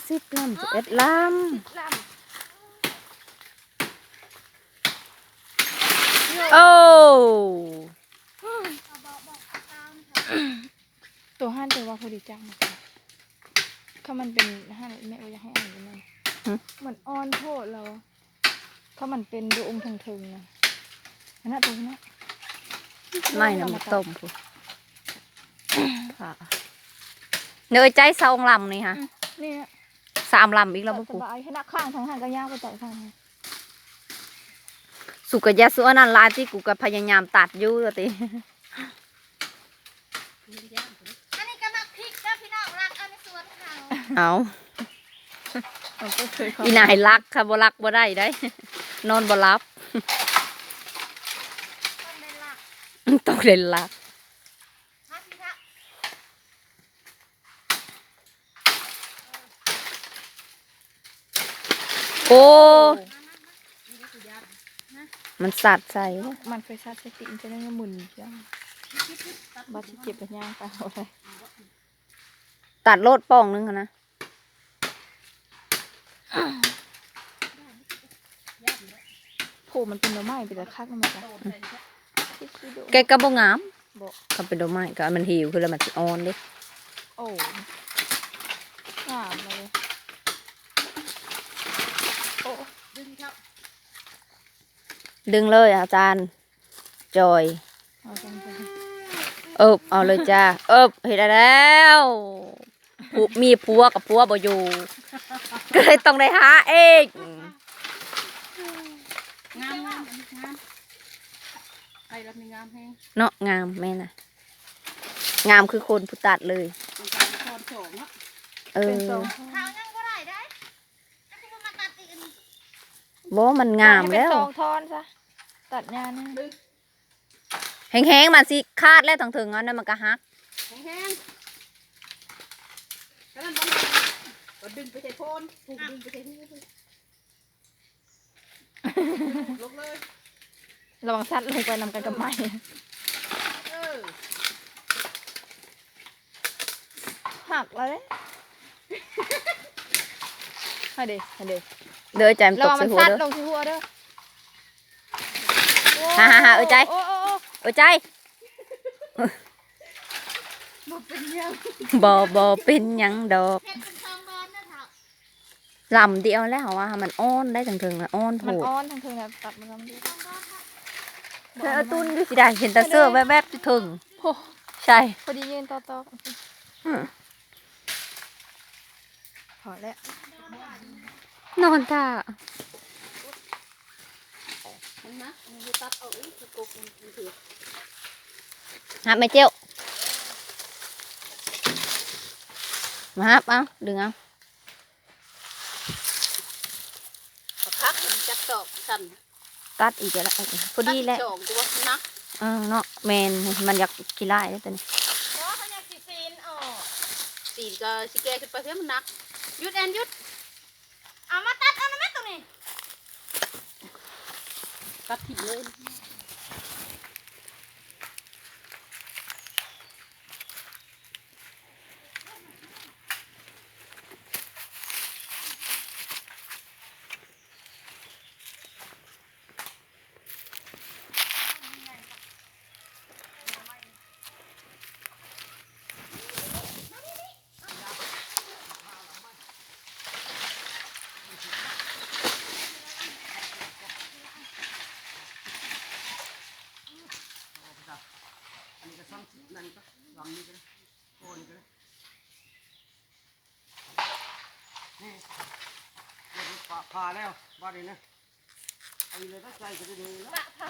ສິບລຳ ສິບເອັດລຳ ສິບລຳ. ໂອ້ ໂຕຫັ້ນແຕ່ວ່າພໍດີຈັກ ຄັນມັນເປັນຫັ້ນ ແມ່ບໍ່ຢາກໃຫ້ເອົາຢູ່ນັ້ນ ຫຶ ມັນອ່ອນໂພດແລ້ວ. ຖ້າມັນເປັນຢູ່ອົງເທິງໆນະ ອັນນັ້ນຕົວນັ້ນ ໄມ້ນະ ມັນຕົ້ມພຸ້ນ ເດີ ໃຈສອງລຳນີ້ຫະ ອືມ ນີ້ນະ ສາມລຳອີກແລ້ວບໍ່ ສະບາຍ ເຫັນນະ ຂ້າງທາງຫັ້ນກໍຍາວໄປໄກຂ້າງ ສຸກະຢາສຸອັນນັ້ນຫຼາຍຕິ ກູກໍພະຍາຍາມຕັດຢູ່ວ່າຕິ. ອັນນີ້ກໍໝາກພິກເດີພີ່ນ້ອງ ລັກເອົາໃນສວນເຂົາ ເອົາ ເອົາກໍເຄີຍເຂົ້າ ອີນາຍລັກ ຄັນບໍ່ລັກບໍ່ໄດ້ໃດ໋ ນອນບໍ່ຫຼັບ ຕ້ອງໄດ້ລັກ ຕ້ອງໄດ້ລັກ ມາພີ່ທະ. ໂອ້ ມັນສາດໃສ່ ມັນໄຟສາດໃສ່ຕີນ ຈະໄດ້ໝູນ ບາດຊິເຈັບກະຍ່າງໄປເອົາໄດ້ ຕັດໂລດປ່ອງໜຶ່ງຫັ້ນນະ. ໂພ ມັນເປັນໜໍ່ໄມ້ ເປັນຕາຄັກນຳມັນກະ ອືມ ແກະກະບໍ່ງາມ ບໍ່ ຄັນເປັນດອກໄມ້ກະມັນຫິວຂຶ້ນແລ້ວມັນຊິອ່ອນເດ້. ໂອ້ ງາມເລີຍ ໂອ້ ດຶງເຂົ້າ ດຶງເລີຍອາຈານຈອຍ ເອົາຈັງ ເອີບ ເອົາເລີຍຈ້າ ເອີບ ເຮັດໄດ້ແລ້ວ. ຜູ້ ມີຜົວກັບຜົວບໍ່ຢູ່ ກໍເລີຍຕ້ອງໄດ້ຫາເອງ. ງາມໆ ອັນນີ້ງາມ ໄປລຳນີ້ງາມແຮງ ເນາະ ງາມ ແມ່ນນະ ງາມຄືຄົນຜູ້ຕັດເລີຍ ເປັນການສອນສອງເນາະ ເອີ ເປັນສອງ ເຂົາຍັງບໍ່ໄດ້ເດ້ ອັນນີ້ບໍ່ມາຕັດອີກ ອັນນີ້ ບໍ່ ມັນງາມແລ້ວ ເປັນສອງທ່ອນຊະ ຕັດຫຍ້ານີ້ ແຮງໆ ມັນຊິຂາດແລ້ວ ທາງເທິງອັນນັ້ນມັນກະຫັກ ແຮງໆ ອັນນັ້ນບໍ່ແຮງ ກໍດຶງໄປໃສ່ໂພນ ຜູ້ດຶງໄປໃສ່ຫູ ລົງເລີຍ ລະວັງສັດລົງໄປນຳກັນກັບໄມ້ ເອີ ຫັກແລ້ວເດ້ ຫັ້ນເດ້ ຫັ້ນເດ້ ເດີ ໃຈມັນຕົກໃສ່ຫົວເດີ ລະວັງມັນສັດລົງໃສ່ຫົວເດີ ໂອ້ ຫາໆໆ ເອີໃຈ ໂອ້ ໂອ້ ໂອ້ ເອີໃຈ ບໍ່ເປັນຫຍັງ ບໍ່ ບໍ່ເປັນຫຍັງດອກ ເຮັດເປັນສອງດອນເດີເຖົ້າ ລຳດຽວແລ້ວ ເຮົາວ່າໃຫ້ມັນອ່ອນໄດ້ ທາງເທິງນະອ່ອນໂພດ ມັນອ່ອນທາງເທິງນະ ຕັດມັນລຳດຽວ ແຕ່ເອົາຕຸ້ນຢູ່ຊິໄດ້ ເຫັນແຕ່ເສື້ອແວບໆ ຢູ່ເທິງ ໂອ້ ໃຊ່ ພໍດີຢືນຕໍ່ໆ ອືມ ພໍແລ້ວ ນອນຖ້າ ມັນໜັກ ມັນຊິຕັດເອົາອີກ ຄືກົກມັນ ມັນຖືກ ຮັບແມ່ເຈ້ວ ມາຮັບເອົາ ດຶງເອົາ ຄັກ ມັນຈັກຕອກຊັ້ນ ຕັດອີກແລ້ວ ພໍດີແລ້ວ ຕັດສອງຕົວ ໜັກ ເອີເນາະ ແມ່ນ ມັນຢາກຂີ້ລ້າຍເດ້ຕົວນີ້ ບໍ່ ເຂົາຢາກຊິຊີ້ນອອກ ຊີ້ນກໍຊິແກ່ຂຶ້ນໄປເພິ່ນ ມັນໜັກ ຢຸດແອນ ຢຸດ ເອົາມາຕັດເອົານຳແມ່ຕົວນີ້ ຕັດຖິ້ມເລີຍ. ນີ້ ຜ່າ ຜ່າແລ້ວບາດນີ້ນະ ເອົາອີກແລ້ວ ໃສ່ກໍໄດ້ເດີແລ້ວ ປະຜ່າ